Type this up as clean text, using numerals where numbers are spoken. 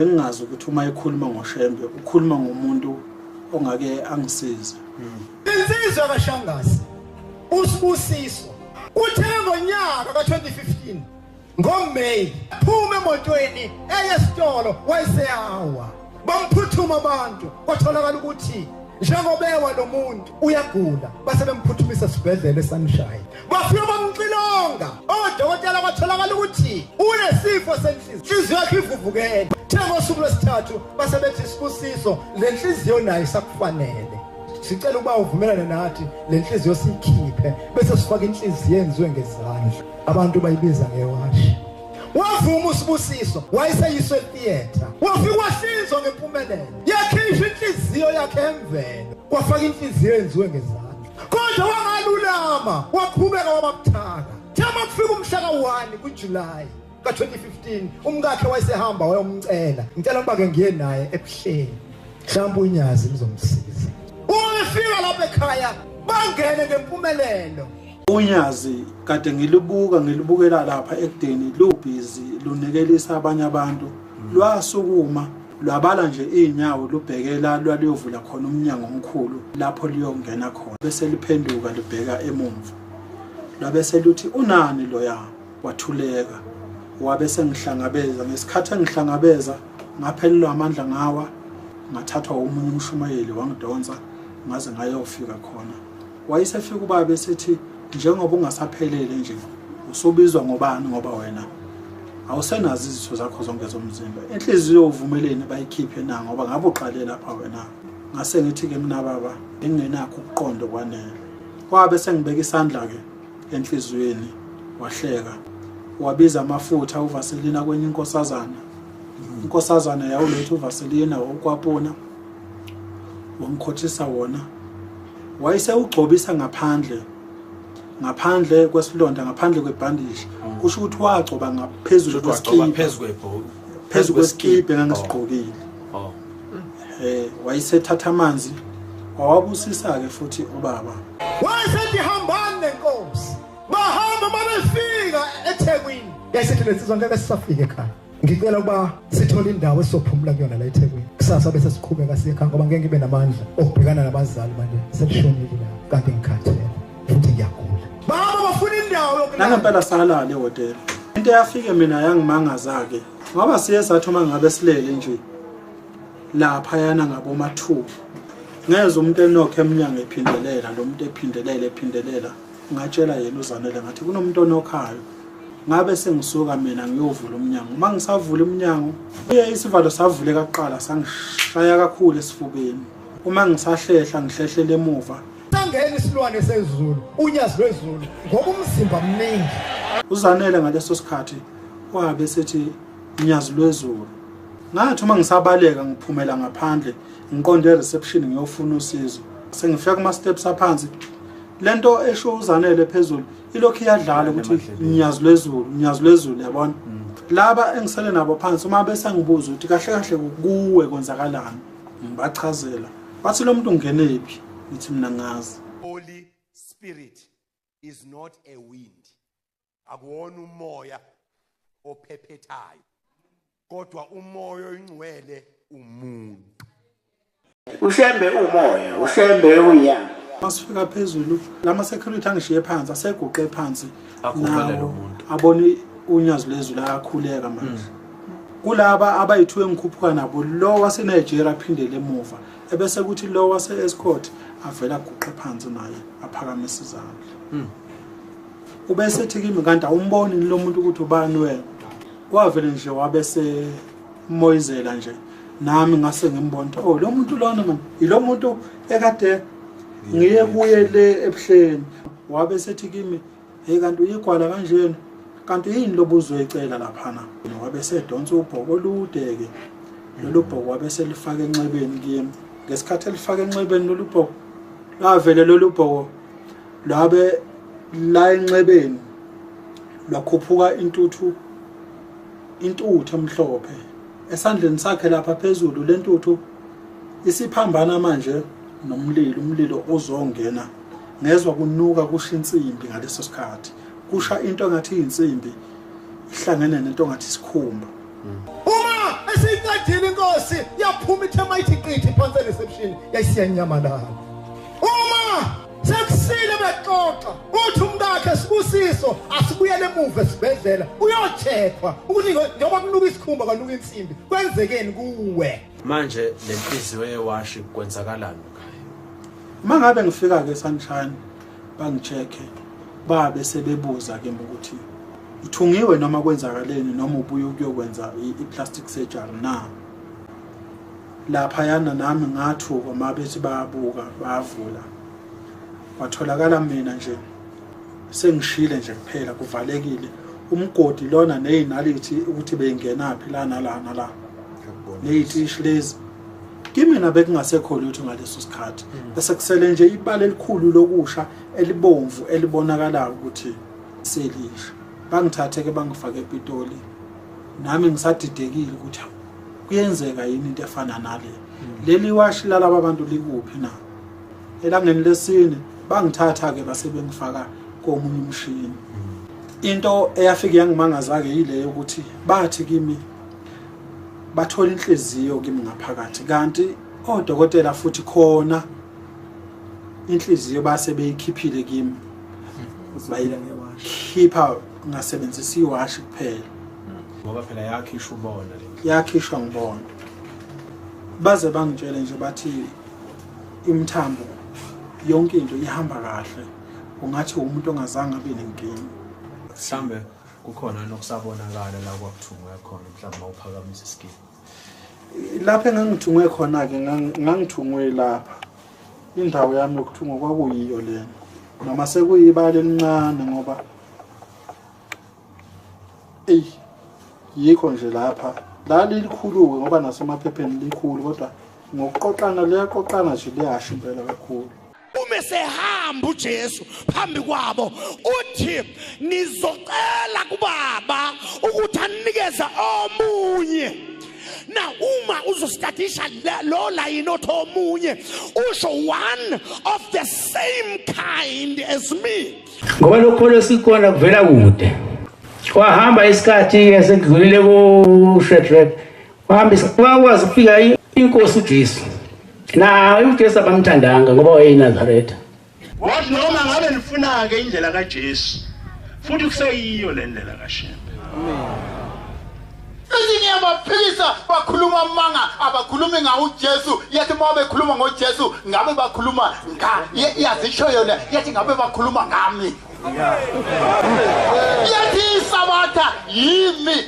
Bengingazi ukuthi uma ekhuluma ngoShembe ukhuluma ngomuntu ongake angisize. Insizwa kaShangase uSibusiso uthe ngonyaka ka-2015 ngoMay phuma emotweni eye esitolo wayeseyawa bamphuthuma abantu kwatholakala ukuthi njengoba ewa lo muntu uyagula base bemphuthumisa esibhedlela eSunshine bafika bamxilonga odokotela kwatholakala ukuthi unesifo senhliziyo inhliziyo yakhe ivuvukele the ngosuku lwesithathu base bethi Sibusiso le nhliziyo nayo isakufanele sicela ukuba uvumelane nathi le nhliziyo siyikhiphe bese sifaka inhliziyo enziwe ngezandla abantu bayibiza ngewashi wavuma uSibusiso wayeseyiswe etheatre wafika wahlinzwa ngempumelelo yakhishwa inhliziyo yakhe emvelo kwafaka inhliziyo enziwe ngezandla kodwa wangalulama waqhubeka wababuthaka thema kufika umhla ka-1 kuJulayi ka-2015 umkakhe wayesehamba wayomcela ngicela ukuba ke ngiye naye ebuhleni mhlawumbe unyazi luzomsiza uma befika lapha ekhaya bangene ngempumelelo. Unyazi kade ngilubuka ngilubukela lapha ekudeni lubhizi lunekelisa abanye abantu lwasukuma lwabala nje iy'nyawo lubhekela lwaluyovula khona umnyango omkhulu lapho liyongena khona bese liphenduka libheka emumva lwabe seluthi unani loya wathuleka wabe sengihlangabeza ngesikhathi engihlangabeza ngaphelelwa amandla ngawa ngathathwa omunye umshumayeli wangidonsa ngaze ngayofika khona wayesefika ubaba esithi njengoba ungasaphelele nje usubizwa ngobani ngoba wena awusenazo izitho zakho zonke zomzimba inhliziyo uvumeleni bayikhiphe na ngoba ngabe uqale lapha wena ngase ngithi-ke mina baba ngingenakho ukuqonda okwanele kwabe sengibeka isandla-ke enhliziyweni wahleka wabiza amafutha uvaselina kwenye inkosazana inkosazana yawuletha uvaselina wawukwapuna wamkhothisa wona wayesewugcobisa ngaphandle ngaphandle kwesilonda ngaphandle kwebhandishi kusho ukuthi wagcoba ngaphezulu Wagcoba kwesikibha phezu kwebhola phezu kwesikibha engangisigqokile Oh. Wayesethatha amanzi wawabusisa-ke futhi ubaba. Wayesethi hambani nenkosi bahamba babefika eThekwini yayisethi lensizwa ngeke sisafika ekhaya ngicela ukuba sithole indawo esizophumula kuyona la eThekwini kusasa bese siqhubeka siye ekhaya ngoba ngeke ngibe namandla okubhekana nabazali manje selishonile la kanti ngikhathele futhi ngiyagula baba bafuna indawo yokulala Nangempela salala ehhotela. Into eyafike mina yangimangaza-ke ngoba siye sathi uma ngabe silele nje laphayana ngaboma-2 ngezwa umuntu enokho emnyango ephindelela lo muntu ephindelela ephindelela ngatshela yena uZanele ngathi kunomuntu onokhayo ngabe sengisuka mina ngiyovula umnyango uma ngisavula umnyango uye isivalo savuleka kuqala sangishaya kakhulu esifubeni uma ngisahlehla ngihlehlele emuva sangena isilwane sezulu unyazi lwezulu ngoba umzimba mningi. UZanele ngaleso sikhathi wabe sethi nyazi lwezulu ngathi uma ngisabaleka ngiphumela ngaphandle ngiqonde e-reception ngiyofuna usizo sengifika kuma-steps aphansi lento esho uZanele phezulu ilokhu iyadlala ukuthi nyazi lwezulu nyazi lwezulu yabona laba engisele nabo phansi uma besengibuza ukuthi kahle kahle kuwe kwenzakalani ngibachazela bathi lo muntu ungenephi ngithi mina ngazi. Holy Spirit is not a wind. Akuwona umoya ophephethayo kodwa umoya oyingcwele umuntu. uShembe umoya, uShembe unyama. Masifika phezulu lama security angishiye phansi aseguqe phansi Aguqele nawo lo muntu. abone unyazi lwezulu ayakhuleka manje kulaba abayithiwe ngikhuphuka nabo lo waseNigeria aphindele emuva ebese kuthi lo wase-Escort avela aguqe phansi naye aphakamise izandla ubese ethi kimi kanti awumboni lo muntu ukuthi ubani wena kwavele nje wabe semoyizela nje nami ngase ngimbona ukuthi, oh lo muntu lona man yilo muntu ekade ngiye kuye le ebuhleni wabe sethi kimi hey kanti uyigwala kanjena kanti yini lobuzoyicela laphana wabe sedonsa ubhoko olude ke lolu bhoko wabe selifaka enxebeni kimi ngesikhathi elifaka enxebeni lolu bhoko lavele lolu bhoko lwabe la enxebeni lwakhuphuka intuthu emhlophe esandleni sakhe lapha phezulu lentuthu isiphambana manje nomlilo umlilo uzongena ngezwa kunuka kusha insimbi ngaleso sikhathi kusha into engathi insimbi ihlangene nento engathi isikhumba. Uma Isiqedile inkosi yaphuma ithe mayithi qithi phansi reception yayisiyanyamalala. Uma sekusile bexoxa uthi umkakhe Sibusiso asibuyele emuva esibhedlela uyocheckwa ukuthi njengoba kunuka isikhumba kwanuka insimbi kwenzekeni kuwe. Manje le nhliziyo yewashi kwenzakalani ngayo? Mangabe ngifika ke Sunshine bangichecke babe sebebuza ke ukuthi ithungiwe noma kwenzakaleni noma ubuye ukuyokwenza i-plastic surgery na. Lapha yana nami ngathuka mabethi bayabuka bayavula, watholakala mina nje sengishile nje kuphela kuvalekile umgodi lona nezinalithi ukuthi beyingenaphi la nala nala nezitishi lezi. Kimina bekungasekho lutho ngaleso sikhathi, bese kusele nje ibala elikhulu lokusha elibomvu elibonakalayo ukuthi selisha. Bangithathe ke bangifake ePitoli, nami ngisadidekile ukuthi kuyenzeka yini into efana nale. Leli washi lalaba abantu likuphi na? Elangeni lesine bangithatha ke base bengifaka komunye umshini. Into eyafika yangimangaza ke yile ukuthi bathi kimi bathola inhliziyo kimi ngaphakathi, kanti odokotela futhi khona inhliziyo base beyikhiphile kimi, bayikhipha ngasebenzisa iwashi kuphela ngoba phela yakhishwa ubona le yakhishwa ngibona. Baze bangitshele nje bathi imithambo yonke into ihamba kahle, ungathi umuntu ongazange abe nenkinga. Mhlambe kukhona nokusabonakala la kwakuthungwe khona, mhlawumbe mawuphakamisa isikini lapha engangithungwe khona ke ngangithungwe lapha indawo yami yokuthungwa kwakuyiyo lena, noma sekuyibala elincane ngoba eyi yikho nje lapha la lilikhulu-ke ngoba nasemaphepheni likhulu, kodwa ngokuqoqana liyaqoqana nje liyasho impela kakhulu. Uma sehamba uJesu phambi kwabo uthi nizocela kubaba ukuthi anikeze omunye. Na uma uzostadisha lo line othi omunye usho one of the same kind as me. Ngoba lokholo esikhona kuvela kude. Kwahamba isikhathi esedlulile ku Shadrach, wahamba wakwazi ukufika inkosi uJesu. Naye uJesu abamthandanga ngoba wayeyiNazaretha. Wathi noma ngabe nifuna ke indlela kaJesu, futhi kuseyiyo le ndlela kaShembe. Ezinye baphikisa bakhuluma amanga, abakhulumi ngawo uJesu. Yathi uma bekhuluma ngoJesu ngabe bakhuluma nga yazisho yona, yathi ngabe bakhuluma ngami. Yathi isabatha yimi